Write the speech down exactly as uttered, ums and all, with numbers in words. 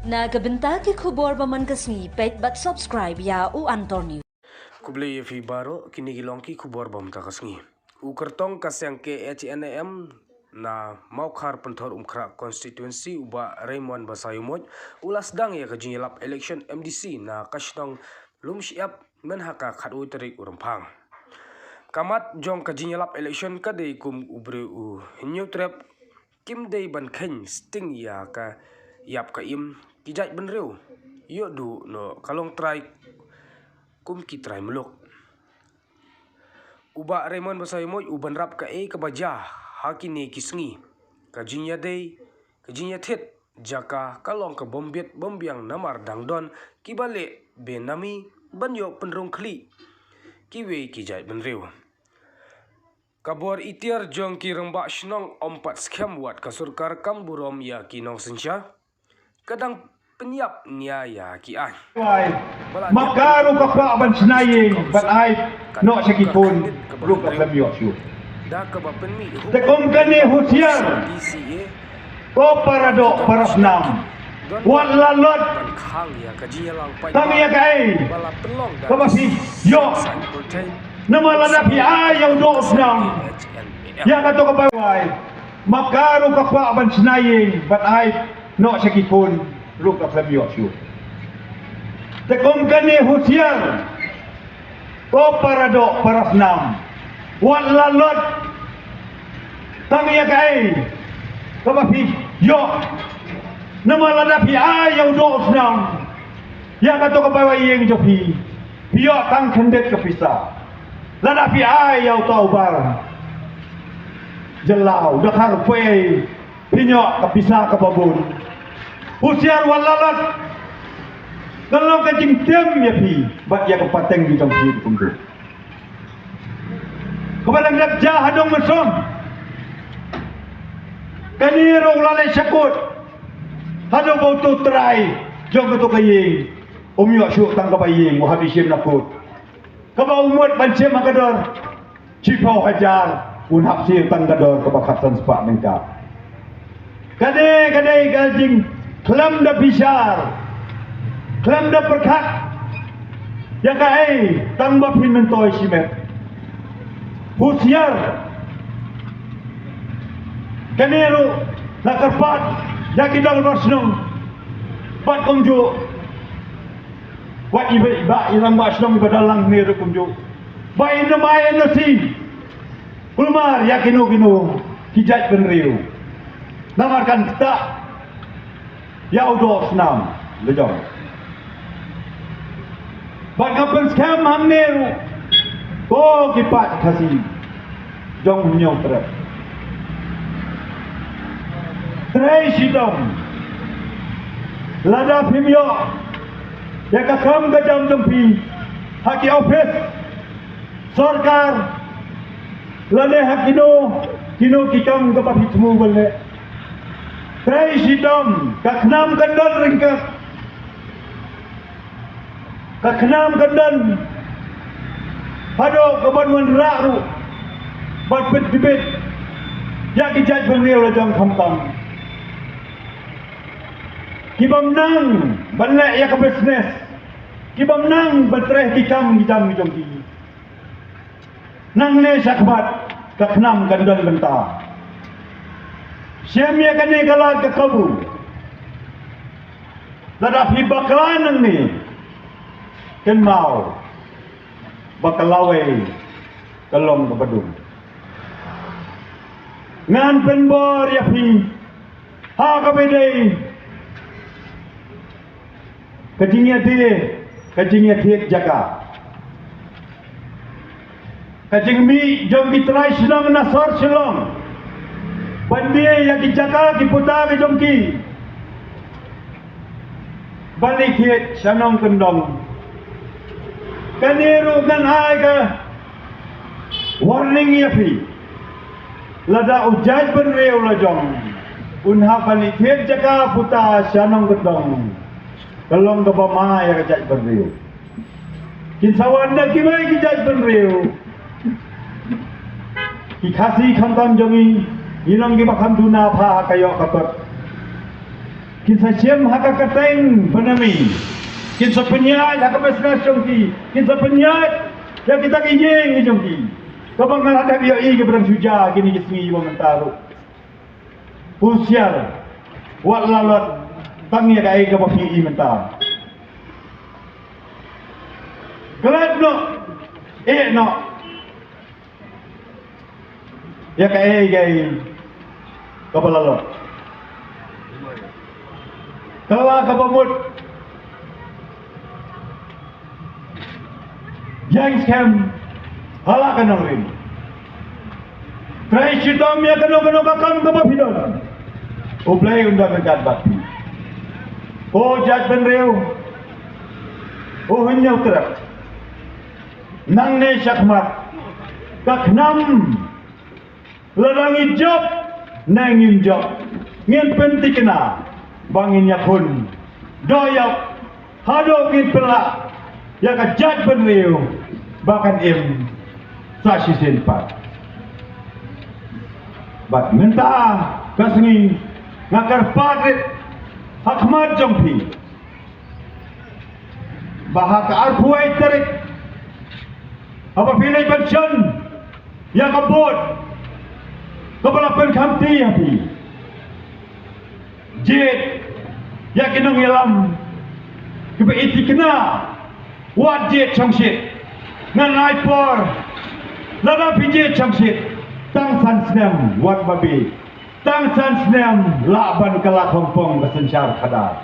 Na ka bynta ki khubor ba man ka sngi, peit bad subscribe ïa u Antor News. Khublei ïa phi baroh, kine ki long ki khubor ba man ka sngi. U kyrtong ka seng K H N A M na Mawkhar Pynthorumkhrah constituency, u Bah Raymond Basaiawmoit, u la sdang ïa ka jingïalap election M D C na ka shnong Lumshyiap, myn ha ka khatwei tarik u Rymphang. Ka mat jong ka jingïalap election ka dei kum u briew u Hynñiewtrep, kim dei ban kheiñ sting ïa ka ïap ka im ki jaitbynriew, ïoh duh noh ka long trai kum ki trai muluk. U Bah Raymond Basaiawmoit u bynrap kaei kaba jia ha kine ki sngi. Ka jingïadei, ka jingïathied jaka ka long ka bym bit bym biang namar dang don kiba leh benami ban ïoh pynrung khlieh kiwei ki jaitbynriew. Ka bor itiar jong ki rangbah shnong ym pat skhem wat ka sorkar kam burom ïa ki nongsynshar. Ka dang pynïap nia ïa ki aiñ. Wai. Ba la dep. Ma ka ruh ka kwah ban shna ïing ban ai noh sha ki khun ruh ka khlem ïoh shuh. Da kaba pynmih hukum. Te kum kane husiar. D C A. Ko para doh para snam. Wat la lot. Ban khang ïa ka jingïalang paidbah. Tang ïa kaei. Ba la pynlong da. Kaba phi ïoh. Namar lada phi ai ïa u doh u snam ïa kato kaba wai, ma ka ruh ka kwah ban shna ïing ban ai noh sha ki khun ruh ka khlem ïoh shuh. Te kum kane husiar, ko para doh para snam, wat la lot. Tang ïa kaei kaba phi ïoh. Namar lada phi ai ïa u doh u snam ïa kato kaba wai ïing jong phi, phi ïoh tang khyndiat ka pisa. Lada phi ai ïa uta u bar jylla, u dkhar, phi ïoh ka pisa kaba bun. Husiar, wat la lot. Ka long ka jingtim ïa phi bad ïa ka pateng jong phi kumjuh. Kaba dang dep jia ha Dong Mynsong. Kane ruh la leit sha kut. Haduh ba uto u trai jong kato ka ïing um ïoh shuh tang kaba ïing, u hap shim na kut. Kaba u mut ban shim ha ka dor shiphew hajar, un hap shim tang ka dor kaba khatsan spah tyngka. Kane ka dei ka jingkhlem da bishar, khlem da pyrkhat ïa kaei tang ba phin myntoi shimet. Husiar. Kane ruh la kyrpad ïa ki dong bor shnong bad kumjuh. Wat i ba, i ba, i rangbah shnong i ba dang lang ne ruh kumjuh. Ba in ym ai N O C. Kulmar ïa kino kino ki jaitbynriew. Namar kan ktah ïa u doh snam la jong. Bad nga pynskhem hangne ruh, ko ki paid Khasi jong Hynñiewtrep, trei shitom. Lada phim ïoh ïa ka kam ka jam jong phi ha ki office sorkar lane ha kino kino ki kam kaba phi thmu ban leh, trei shitom. Ka khnam kan don ryngkat. Ka khnam kan don haduh kaban wanrah ruh ban pyntbit ïa ki jaitbynriew la jong khamtam. Ki bym nang ban leh ïa ka business, ki bym nang ban trei ki kam ki jam ki jong ki. Nangne shakhmat ka khnam kan don bynta. Shem ïa kane ka lad ka kabu. Lada phi bakla nangne, kynmaw ba ka lawei ka long kaba dum. Ngan pynbor ïa phi ha kaba dei ka jingïadei, ka jingïathied jaka, ka jingmih jong ki trai shnong na sor Shillong ban die ïa ki jaka ki puta ki jong ki ban leit thied sha nongkyndong. Kane ruh ngan ai ka warning ïa phi. Lada u jaitbynriew la jong un hap ban leit thied jaka puta sha nongkyndong, ka long kaba ma ïa ka jaitbynriew. Kin sa wan da kiwei ki jaitbynriew. Ki Khasi khamtam jong ngi, ngi long kiba kham duna pha ha ka ïoh ka kot. Kin sa shim ha ka kyrteng ba na mih. Kin sa pynïaid ha ka business jong ki. Kin sa pynïaid ïa kita ki ïing jong ki. Kaba nga la dep ïohi kaba dang shu jia kine ki sngi ba mynta ruh. Husiar, wat la lut tang ïa kaei kaba phi ïohi mynta. Klet noh, eh noh. Ïa kaei kaei kaba la lut. Kylla kaba mut. Ïeng skhem ha la ka nongrim. Trei shitom ïa kano kano ka kam kaba phi don. U Blei un don ryngkat bad phi. Ko jait bynriew, u Hynñiewtrep. Nangne shakhmat ka khnam, lada ngi jop ne ngim jop, ngin pynthikna ba ngin ïakhun doh ïap haduh ngin pynlah ïa ka jait bynriew ba kan im sa shisien pat. Bad mynta ka sngi nga kyrpad rit ha khmat jong phi ba ha ka arphew wei tarik haba phi leit ban shon ïa ka vote kaba la pynkhamti ha phi, jied ïa ki nongïalam kiba i thikna. Wat jied shongshit. Ngan ai por. Lada phi jied shongshit, tang san snem wat ba bit. Tang san snem lah ban kylla khongpong ka synshar khadar.